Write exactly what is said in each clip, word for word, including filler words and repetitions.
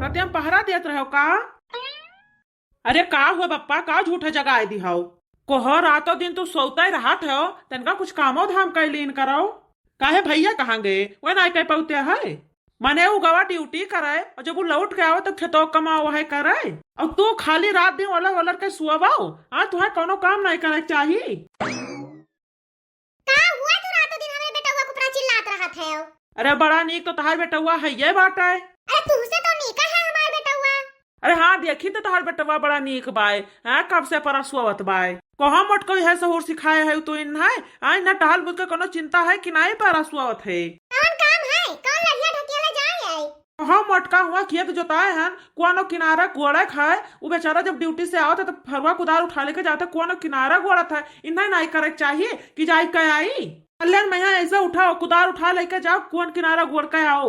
रतिया में पहरा देत रहो का? अरे का हुआ बप्पा, का झूठा जगाए दिहाओ? कोहो रातों दिन तू सोतै रहत हो, तनका कुछ कामो धाम कै लीन करो। काहे भैया कहाँ गए? वह नाई कह पाउते है। मने उ गवा ड्यूटी करे और जब उ लौट के आओ तो खेतो कमाओ है करे। और तू खाली रात दिन ओलर ओलर के सुअबाओ। हाँ, तुहे कोनो काम नाई करे के चाही। का हुआ तू रातों दिन हमरे बेटउआ के ऊपरा चिल्लात रहत है? अरे बड़ा नीक तो तहार बेटउआ है ये बात है। अरे तुहसे तो नीका है हमार बेटउआ। अरे हाँ, देखी तो तहार बेटवा बड़ा नीक बाय, हैं, कब से परा सोवत बाय। कहाँ मोटको है सहूर सिखाए है तू इन्हें, हैं, इन्हें टहल बुद के कोनो चिंता है कि नाई परा सोवत है? कौन काम है, कौन लड़िया ढकेले जाए है? कहाँ मोटका हुआ खेत जोताए हन, कोनो किनारा गोड़े खाए, उ बेचारा जब ड्यूटी से आवत है तो फरुआ कुदार उठा लेके जाते, कोनो किनारा गोड़त है, इन्हें नाई करे के चाहिए कि जाई के आई। कल्याण मैया ऐसे उठाओ, कुदार उठा लेके जाओ, कौन किनारा गोड़ के आओ।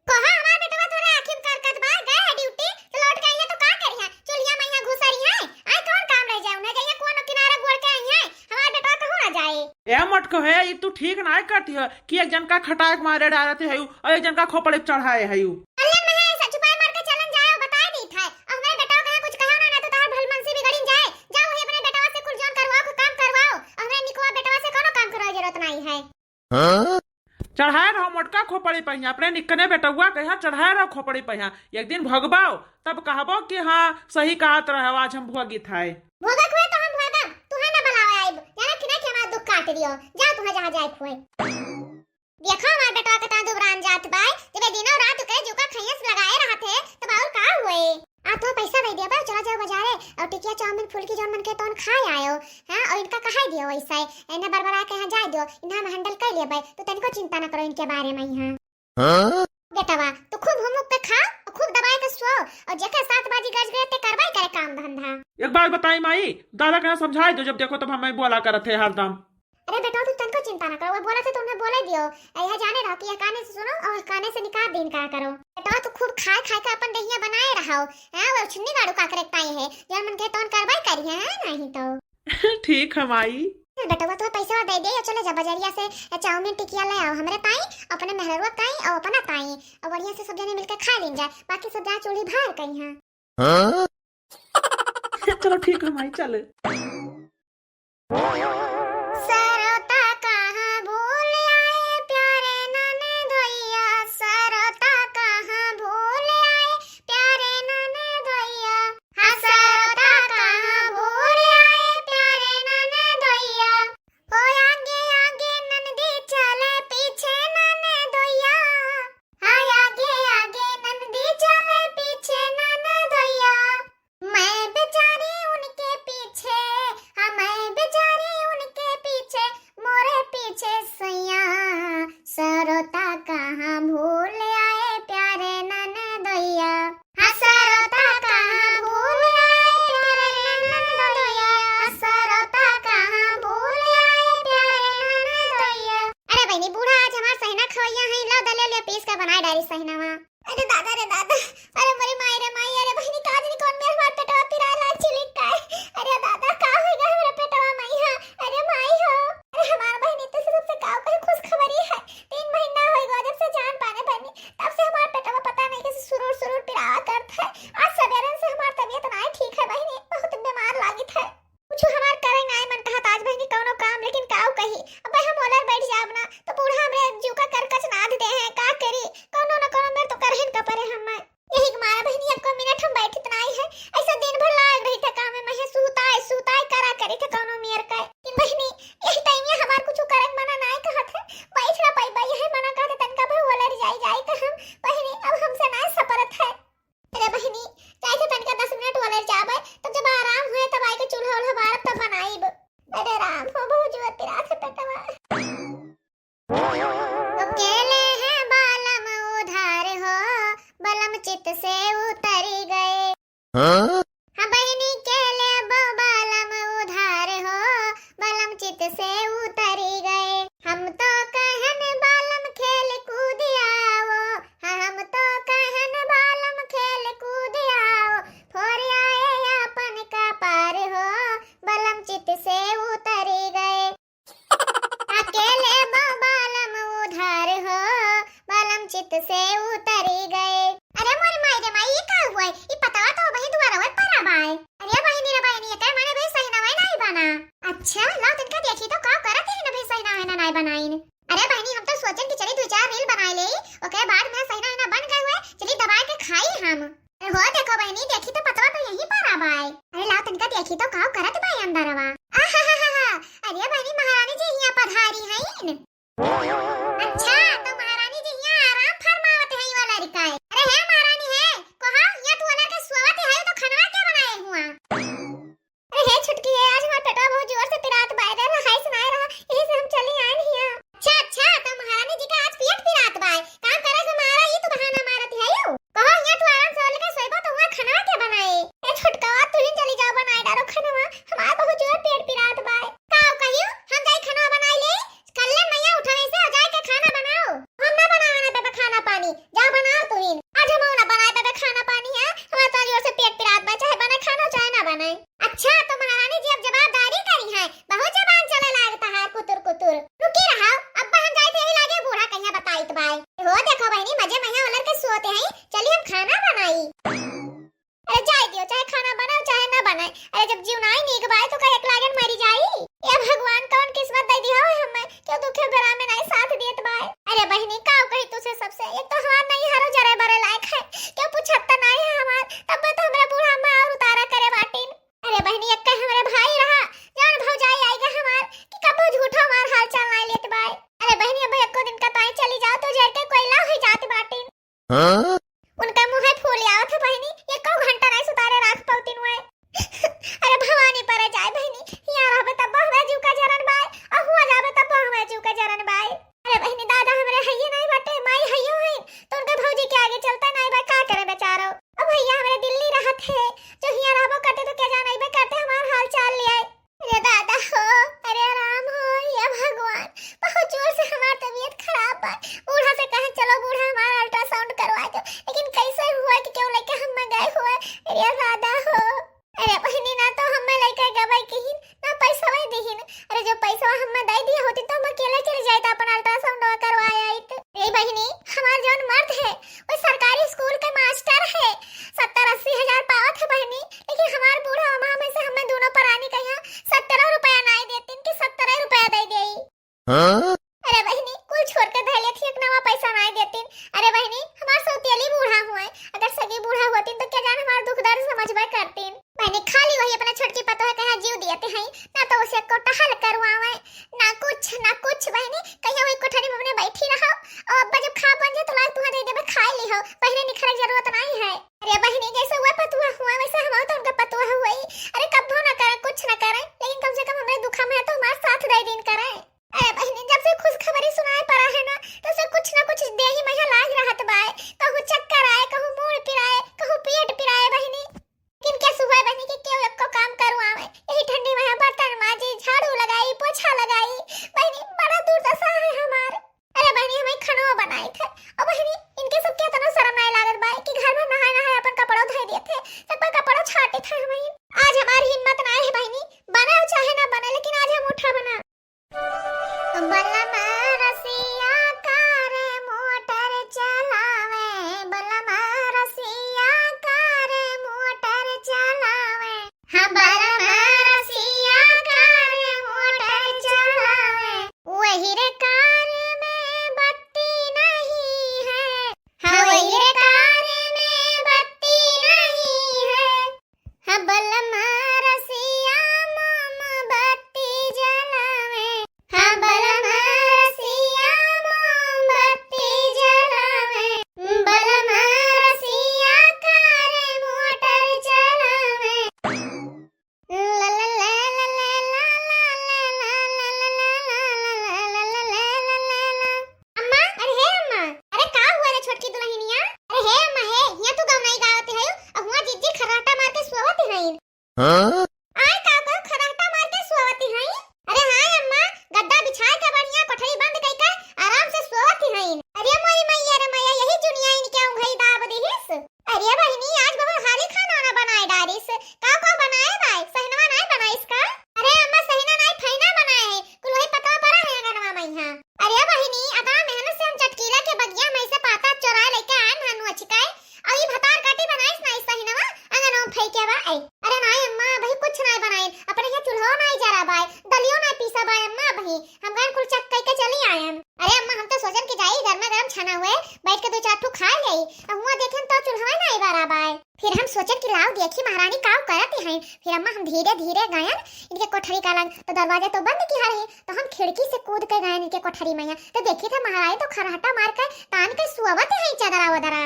कहा हमार बेटवा तोरे आँखी में करकत बा, गए है ड्यूटी, तो लौट के अइहे तो का करिहे? चूल्हिया में यहाँ घुसरिहे, आए कौन काम रह जाए उन्हें, जइहे कौन किनारा गोड़ के अइहे, हमार बेटवा कहूँ ना जाए। ए मटको है, ई तू ठीक नाय करती हो कि एक जन का खटाए के मारे डारत है और एक जन का खोपड़े पे चढ़ाए है। अल्ले में है, ऐसा छुपाए मार के चलन जाए, बताए दी था। अब हमारे बेटवा कहे कुछ कहा ना, ना तो तार भलमनसी बिगड़िन जाए। जा वही अपने बेटवा से कुल जौन करवाओ, काम करवाओ। अब हमारे निकवा बेटवा से कोनो काम करवाए जरूरत नहीं है। हाँ? चढ़ाए रहो मोटका खोपड़ी पहिया, अपने निकने बेटउआ के यहाँ चढ़ाए रहो खोपड़ी पहिया। एक दिन भोगबाओ, तब कहबो कि हाँ, सही कहत रहो, आज हम भोगित है। भोगत हुए तो हम भोगब, तुहे ना बुलावे आइब। जाना कि नहीं कि हमारा दुख काट दियो, जा तुहे जहाँ जाए हुए। देखो हमार बेटवा कितना दुबरान जात बाय, जब ये दिनों रात ओकरे जूका खैयस लगाए रहत है, तब और का हुए? आ तो पैसा दे दिया बा, चला जाओ बाजारे और टिकिया चाउमीन फुलकी जौन मन के तौन खाए आयो, हाँ, और इनका कहाई दियो वैसे, इन्हें बरबरा के यहाँ जाए दियो, इन्हें हम हैंडल कर लेबे, तो तनिको चिंता न करो इनके बारे में यहाँ। हाँ? बेटवा, तू खूब हुमुक के खा और खूब दबाए के सो, और जेकर सात बाजी गज गए ते करवाई करे काम धंधा। एक बात बताई माई, दादा के यहाँ समझाए दो, जब देखो तब हमें बोला करत है हरदम। अरे बेटवा, तू तनको चिंता ना करो, वो बोला थे तो उन्हें बोले दियो। यह जाने रहो कि यह काने से सुनो और काने से निकाल दीन करा करो। बेटवा, तू खूब खाए खाए के अपन देहिया बनाए रहो। हाँ, वो छुन्नी गाड़ू का करे पाए है, जौन मन के तौन कार्रवाई करी है, है नहीं तो। ठीक है माई। ए बेटवा, तू पैसा दे दे, चले जा बजरिया से चाउमीन टिकिया ले आओ हमरे ताई, अपने मेहररुआ ताई और अपना ताई, और बढ़िया से सब जने मिलके खा लीन जाए, बाकी सब जहाँ चूल्ही भार कहीं है। हाँ? चलो ठीक है माई, चले। सरोता कहाँ भूल आए प्यारे ननदोइया, सरोता कहाँ भूल आए प्यारे ननदोइया। हाँ, सरोता कहाँ भूल आए प्यारे ननदोइया। ओ आगे आगे ननदी चले पीछे ननदोइया। हाँ, आगे आगे ननदी चले पीछे ननदोइया। मैं बेचारी उनके पीछे, हाँ, मैं बेचारी उनके पीछे, मोरे पीछे सैया। सरोता कहाँ भूल आए प्यारे ननदोइया। हाँ, सरोता कहाँ भूल आए प्यारे ननदोइया। हाँ, सरोता कहाँ भूल आए प्यारे ननदोइया। अरे बहिनी, बूढ़ा आज हमार सहना खवैया है, लो दले ले पीस के बनाए डारी सहनावा। अरे दादा रे दादा, अरे मोरी माई रे माई, अरे बहिनी का जानी कौन मेर हमार पेटवा पिराए लाग चिलिक का है। अरे दादा का होई गा हमरे पेटवा माई, हाँ, अरे माई हो। अरे हमार बहिनी तो सबसे गाँव का खुशखबरी है, तीन महीना होई गा जब से जान पाने बहिनी, तब से हमार पेटवा पता नहीं कैसे सुरूर सुरूर पिरावा करत है। आज सबेरन से हमार तबीयत नाई ठीक है बहिनी, बहुत बीमार लागित है। कुछ हमार करे नाय मन कहत आज बहिनी कौनो काम, लेकिन काऊ कही, अब हम ओलर बैठ जाब ना, तो बूढ़ा हमरे जूका करकच नाद दे हैं, का करी, कौनो न कौनो मेर तो करहिन का परे हमें। यही के मारा बहिनी एको मिनट हम बैठित नाय है, ऐसा दिन भर लाग रही था काम में, मैं सुताए, सुताए करा करी था कौनो मेर का। लेकिन बहिनी, यही टाइम ये हमार कुछ करे के मना नाय कहत है, बैठ ना पाई, यही मना कहते तनका भर ओलर जाई, जाई तो हम बहिनी, अब हमसे नाय सपरत है। अरे बहिनी, जाए थे तनिका दस मिनट वाले जाबे, तब जब आराम होए तब आए के चूल्हा उल्हा बारब तब बनाइब। अरे राम हो, बहुत जोर पिरात है पेटवा। अकेले हैं बालम उधार हो, बलम चित से उतरी गए। हाँ? हाँ बहिनी, के लेबो बलम उधार हो, बलम चित से उतरी गए। हम तो कहन बालम खेल कूद आओ, हाँ, हम तो कहन बालम खेल कूद आओ, फोर आए आपन कपार हो, बलम चित से उतरी गए। अकेले बा-, बालम उधार हो, बालम चित से उतरी गए। अरे मोरी माई रे माई, ई का हुआ है? ई पतवा तो वही दुआरवा पर आवा है। अरे बहिनी रे बहिनी, एकर माने भाई सहिना वही नाई बना। अच्छा, लाओ तनका देखी तो का करत है ना भाई सहिना है ना नाई बनाइन। अरे बहिनी, हम तो सोचन कि चली दो चार reel बनाए ले, ओकरे बाद में सहिना है ना बन गए हुए, चली दबाए के खाई हम। अरे हो देखो बहिनी, देखी तो पतवा तो यहीं पर आवा है। अरे लाओ तनका देखी तो का करत बा अंदरवा। आहाहाहा, अरे बहिनी महारानी जी यहाँ पधारी हैं। अच्छा, तो महारानी जी यहाँ आराम फरमावत है वाला रिकाए। अरे हे महारानी है, कहा यहाँ तू वाला के सोवत है तो खनवा क्या बनाए हुआ? अरे हे छुटकी है, आज हमार पेटवा बहुत जोर से पिरात बा, इधर रहाई सुनाए रहा, यही से हम चली आए नहीं यहाँ। अच्छा अच्छा, तो महारानी जी का आज पेट पिरात बा, काम करे से मारा, ये तो बहाना मारत है यू। कहो यहाँ तू आराम से वाला के सोइबो तो हुआ खनवा क्या बनाए? ए छुटकवा, तू ही चली जाओ, बनाए डारो खनवा, हमार बहुत जोर पेट पिरात बा। का कहियो, हम जाई खनवा बनाए ले? कल्याण मैया उठवे से हो जाए के खाना बनाओ। हम ना बनावे ना देबे खाना पानी, जा बनाओ तू ही। आज हम ना बनाए देबे खाना पानी है, हमार तो जोर से पेट पिरात बा, चाहे बने खाना चाहे ना बने। अच्छा तो महारानी जी अब जवाबदारी करी है, बहुत जबान चले लागता है कुतुर कुतुर। रुकी रहो, अब हम जाए थे यही लागे बूढ़ा कहिया बताइत बाय। हो देखो बहिनी, मजे मैया उलर के सोते हैं, चलिए हम खाना बनाई। अरे जाए दियो, चाहे खाना बनाओ चाहे ना बनाए। अरे जब जीव नाई नीक बाय तो का एक लागन मरी जाई? ए भगवान, कौन किस्मत दे दिया हो हमें, क्यों दुखे बेरा में नाई साथ देत बाय? अरे बहिनी, का कही तुझसे सबसे, एक तो हमार नहीं हरो जरे बरे लायक है, क्यों पूछत तो नाई है हमार, तब तो हमरा बूढ़ा अम्मा और उतारा करे बाटिन। अरे बहिनी, एक हमरे भाई रहा, जौन भौजाई आई गए हमार, कि कबो झूठो हमार हाल चाल नाई लेत बाय। अरे बहिनी, अब एको दिन का ताई चली जाओ तो जर के कोयला हो जात बाटिन। हाँ? उनका मुँह फूल आवत है बहिनी, एको घंटा नाई सुतारे राख पौतिन हुए। अरे भवानी परे जाए बहिनी, यहाँ रहबे तब हमें जीव का जरन बाय, और हुआ जाबे तब हमें जीव का जरन बाय। अरे बहिनी, दादा हमरे हइये नाई बाटे, माई हइयो हइन, तो उनका भौजी के आगे चलता नाई बा, का करे बेचारो। अब भैया हमरे दिल्ली रहत है, जो हियाँ रहबो करते तो क्या जान अइबे करते हमार हाल चाल ले आए। अरे दादा हो, अरे राम हो, ये भगवान, बहुत जोर से हमार तबीयत खराब बा। बूढ़ा से कहे चलो बूढ़ा हमार अल्ट्रासाउंड करवा दो, लेकिन कैसे हुआ कि क्यों लेके हम में गए हुए। अरे दादा हो, अरे बहिनी ना तो हमें लेके गबे किहिन, ना पैसा वही दिहिन। अरे जो पैसा हमें दे दिया होती तो हम अकेले चले जाए अपन अल्ट्रासाउंड करवाए आइत। ए बहिनी, हमार जौन मर्द है वो सरकारी स्कूल के मास्टर है, सत्तर अस्सी हजार पावत है बहिनी, लेकिन हमार बूढ़ा अम्मा हमें से हमें दोनों परानी का यहाँ सत्तरो रुपया नाई देतिन कि सत्तरो रुपया दे देई। हाँ? अरे बहिनी, कुल छोड़ के धैले थी, एक नवा पैसा नाई देतिन। अरे बहिनी, हमार सौतेली बूढ़ा हुए, अगर सगी बूढ़ा होतिन तो क्या जान हमार दुख दर्द समझबे करतिन। बहिनी, खाली वही अपना छोटकी पतोह के यहाँ जीव दियते हैं, ना तो उसे को टहल करवावे, ना कुछ, ना कुछ। बहिनी, कहिया वही कोठरी में अपने बैठी रहो, और अब्बा जब खा बन जाए तो लाग तुहा दे देबे, खाए ली हो, पहले निखरे के जरूरत नहीं है। अरे बहिनी, जैसे वह पतोह हुआ वैसे हम तो उनका पतोह हुई। अरे कब्बो ना करे, कुछ ना करे, लेकिन कम से कम हमरे दुखा में है तो हमार साथ दे दिन करे। अरे बहिनी, जब से खुशखबरी सुनाए पड़ा है ना, तब से कुछ ना कुछ देही में लाग रहत बाय, कहूँ चक्कर आए, कहूँ मूड़ पिराए, कहूँ पेट पिराए बहिनी। किनके सुहाए बहिनी कि केहू एको काम करवावे। यही ठंडी में हम बर्तन माजी, झाड़ू लगाई, पोछा लगाई। बहिनी, बड़ा दुर्दशा है हमार। अरे बहिनी, हमें खाना बनाए थे। और बहिनी, इनके सब के इतना शर्म आए लागत बा कि घर में नहाए नहाए अपन कपड़ों धोए दिए थे, तब पर कपड़ों छाटे थे हमें। आज हमारी हिम्मत ना है बहिनी, बने चाहे ना बने, लेकिन आज हम उठा बना। बलमा रसिया कार मोटर चलावे, बलमा रसिया कार मोटर चलावे। हाँ, बलमा रसिया कार मोटर चलावे। वही रे कार में बत्ती नहीं है, हाँ, वही रे कार में बत्ती नहीं है। हाँ, बलमा रसिया मोमबत्ती जलावे। हाँ, बलमा रसिया मोमबत्ती जलावे। बलमा रसिया कार मोटर चलावे। अम्मा, अरे हे अम्मा, अरे का हुआ रे छोटकी दुल्हनिया? अरे हे अम्मा हे, हियां तू गवनाई गावत है, अब हुआ जिज्जी खर्राटा मार के सोवत है। हाँ? आय का को खर्राटा मार के सोवत है? अरे हाँ अम्मा, गद्दा बिछाए के बढ़िया कोठरी बंद कई के आराम से सोवत है। अरे मोरी मैया रे मैया, यही जुनिया इनके उंगई दाब दिहिस। अरे बहिनी, आज बहुत हारी खाना वाना बनाए डारिस। का का बनाए बाय? सहनवा नाय बनाइस का? अरे अम्मा, सहना नाय, फैना बनाए है। कुल वही पतवा परा है अंगनवा में यहाँ। अरे बहिनी, अतना मेहनत से हम चटकीला के बगिया में से पाता चोराए लेके आए हनु अचकाए। आ अब हुआ देखेन तो चूल्हा नाई बरा बाय। फिर हम सोचेन कि लाओ देखी महारानी काव करत हैं। फिर अम्मा हम धीरे धीरे गयन इनके कोठरी का लग, तो दरवाजा तो बंद किहा रही, तो हम खिड़की से कूद के गयन इनके कोठरी में। तो देखी थे महारानी तो खरहटा मार के तान के सुअवत हैं चदरा वदरा।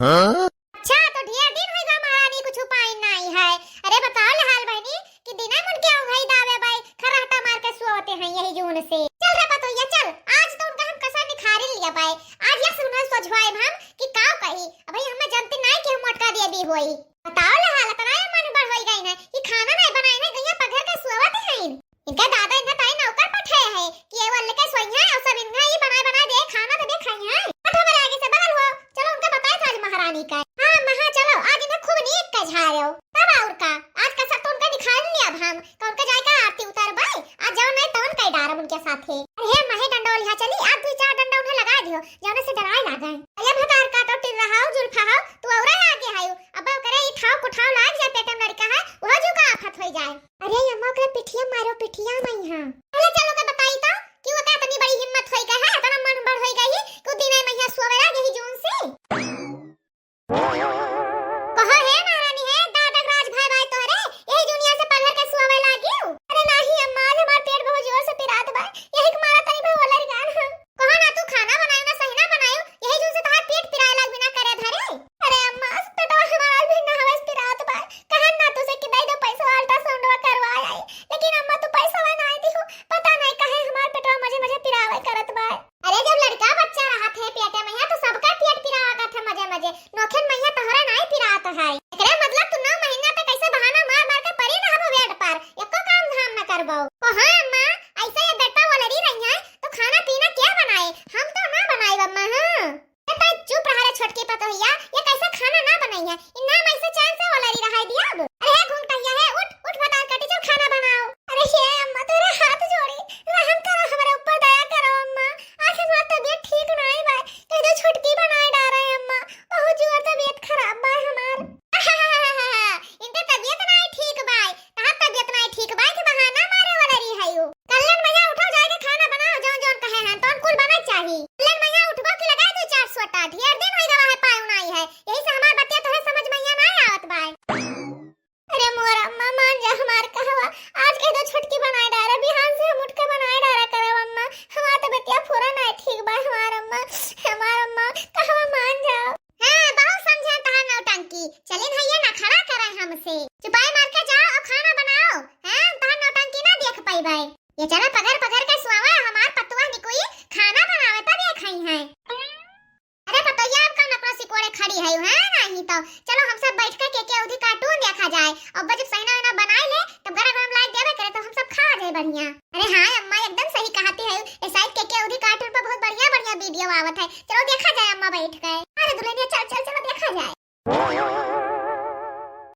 हाँ? अच्छा, तो ढेर दिन होइगा महारानी कुछ पाइन नाई है। अरे बताओ ले हाल बहनी कि दिना मन के उंघई दावे बाय, खरहटा मार के सुअवते हैं यही जून से। चल रे पतोहिया चल, आज तो उनका हम कसर निखारिन लिया बाय। आज यस उन्हें सोझवाए हम कि काव कही। अब भाई हमें जानते नाई कि हम मोटका दे दी होई। बताओ ले हाल, इतना ये मन बढ़ होई गई ना कि खाना नाई बनाए ना, गइया पघर के सुअवते हैं। इनका दादा इनका ताई नौकर पठाए है कि ये वाले के सोई है और सब इनका ही बनाए बनाए दे खाना तबे खाई है। हट हमारे आगे से बगल हो, चलो उनका बताए था आज महारानी का। हाँ अम्मा हाँ चलो, आज इन्हें खूब नीक का झाड़ो। तब और का, आज कसर तो उनका निखार लिया अब हम, तो उनका जाए का आरती उतार बाय, आज जाओ नहीं तवन कई डारब उनके साथे। अरे हे महे डंडोल यहाँ चली, आज दो चार डंडा उन्हें लगा दियो, जाने से डराए लागे। अरे भतार काटो टिर्रा हाउ, जुल्फा हाउ, तू औरा आगे हाउ, अब करे ई ठाव कुठाव लाग जाए पेट में लड़का है, वह जो का आफत होई जाए। अरे अम्मा ओकरे पिठिया मारो, पिठिया में यहाँ। चलो चलो के बताई तो कि वो का इतनी बड़ी हिम्मत होई गई है, इतना मन बढ़ होई गई है कि दिन में यहाँ सोवे लाग यही जून से। कहो हे महारानी हे, दादक राज भाई भाई तोहरे यही जून यहाँ से पलहर के सोवे लागियो। अरे नाही अम्मा, आज हमार पेट बहुत जोर से पिरात बा, यही के मारा तनी भाई ओलर गान हम। कहो ना तू खाना बनायो ना सही ना बनायो, यही जून से तोहार पेट पिराए लाग बिना करे धरे। अरे अम्मा, पेटवा हमार आज भी ना हवस पिरात बा। कहन ना तुसे कि दे दो पैसा अल्ट्रासाउंडवा करवा आई, लेकिन अम्मा तू पैसा ना आई दिहो, पता नहीं कहे हमार पेटवा मजे मजे पिरावे करत बा। अरे जब लड़का बच्चा रहत है पेटे में तो सबका पेट पिरावा करत है मजे मजे, नोखेन मैया तोहरा नहीं पिरात है। एकरे मतलब तू नौ महीना तक ऐसे बहाना मार मार के परी रहबो बेड पर, एको काम धाम न करबो। ओ हाँ अम्मा, ऐसे ये बेटा वलरी रही है तो खाना पीना क्या बनाए? हम तो ना बनाए अम्मा। हाँ ए, तै चुप रहा रे छोटकी पतोहिया, ये कैसे खाना ना बनाई है? इ नाम ऐसे चैन से वाला रही रहाई दिया अब। अरे हे घूंघटहिया हे, उठ, उठ भतार काटी, चल खाना बनाओ। अरे हे अम्मा, तोरे हाथ जोड़ी, रहम करो हमरे ऊपर, दया करो अम्मा। आज हमार तबीयत ठीक नाई बा, कह दो छोटकी बनाए डारे अम्मा, बहुत जोर तबीयत खराब बा हमार। इनके तबीयत नाई ठीक बा, तहार तबीयत नाई ठीक बा कि बहाना मारे वाला रही है यू। कल्याण भैया उठो, जाके खाना बनाओ, जौन जौन कहे हैं तौन कुल बना चाही। कल्याण भैया उठबो कि लगाए दो चार सोटा, ढेर दिन होई गवा है पायो नाई है, यही से हमार बतिया तोहे समझ में यहाँ नाई आवत बाय। अरे मोर अम्मा मान जा हमार कहवा, आज कह दो छोटकी बनाए डारा, बिहान से हम उठ के बनाए डारा करब अम्मा, हमार तो बतिया पूरा नाई ठीक बा हमार अम्मा, हमार अम्मा कहवा मान जाओ। हाँ, बहुत समझे तहार नौटंकी। चलिन भैया नखड़ा करे हमसे। चुपाई मार के जाओ और खाना बनाओ। हाँ, तहार नौटंकी ना देख पइबे। ये चला पघर पघर के सुआवा हमार पतुआ निकुई खाना बनावे तब ये खाई है। अरे पतोहिया अब कौन अपना सिकोड़े खड़ी है, हाँ नहीं तो। चलो हम सब बैठ के के के उधी कार्टून देखा जाए। अब जब सहिना वहिना बनाए ले तब गरम गरम लाइट देवे करे तो हम सब खा जाए बढ़िया। अरे हाँ अम्मा एकदम सही कहती है, ए साइड के के उधी कार्टून पर बहुत बढ़िया बढ़िया वीडियो आवत है, चलो देखा जाए अम्मा बैठ के। अरे दुल्हनिया चल चल चल।